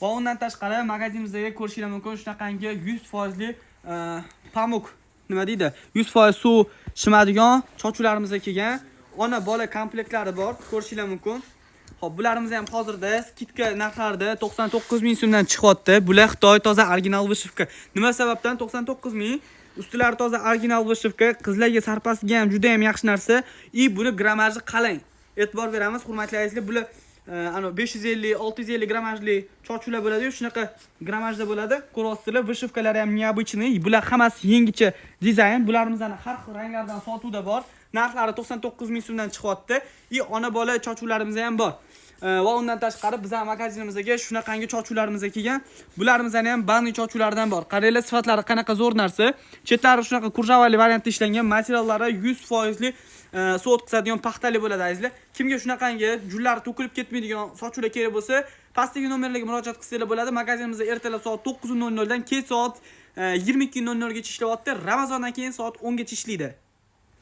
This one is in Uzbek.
Va undan tashqari magazinimizdagi ko'rishinglar mumkin shunaqangi 100% li pamuk, nima deydi, 100% suv shimadigan sochuvlarimiz kelgan. Ona bola komplektlari bor, ko'rishinglar mumkin. Xo'p, bularimiz ham hozirda скидка narxlarida 99 ming so'mdan chiqyapti. Bular Xitoy, toza original вышивка. Nima sababdan 99 ming? Ustilari toza original вышивка, qizlarga sarpasiga ham juda ham yaxshi narsa. И buni grammaji qalin. E'tibor beramiz, hurmatli azizlar, bular ana 550, 650 grammajli sochuvlar bo'ladi-yu, shunaqa grammajda bo'ladi. Ko'ryapsizlar, вышивка lari ham необычный. Bular hammasi yangicha dizayn. Bularimizni har xil ranglardan sotuvda bor. Narxlari 99 ming so'mdan chiqyapti. И ona bola sochuvlarimiz ham bor. Va undan tashqari bizning magazinimizga shunaqangi sochuvlarimiz kelgan. Bularimizni ham банный sochuvlardan bor. Qaranglar, sifatlari qanaqa zo'r narsa. Chetlari shunaqa кружева li variantda ishlangan, materiallari 100% li suv o'tkazadigan paxtali bo'ladi, azizlar. Kimga shunaqangi jullari to'kilib ketmaydigan sochuvlar kerak bo'lsa, pastdagi nomerlarga murojaat qilsanglar bo'ladi. Magazinimizda ertalab soat 9:00 dan kech soat 22:00 gacha ishlayapti. Ramazondan keyin soat 10 gacha ishlaydi.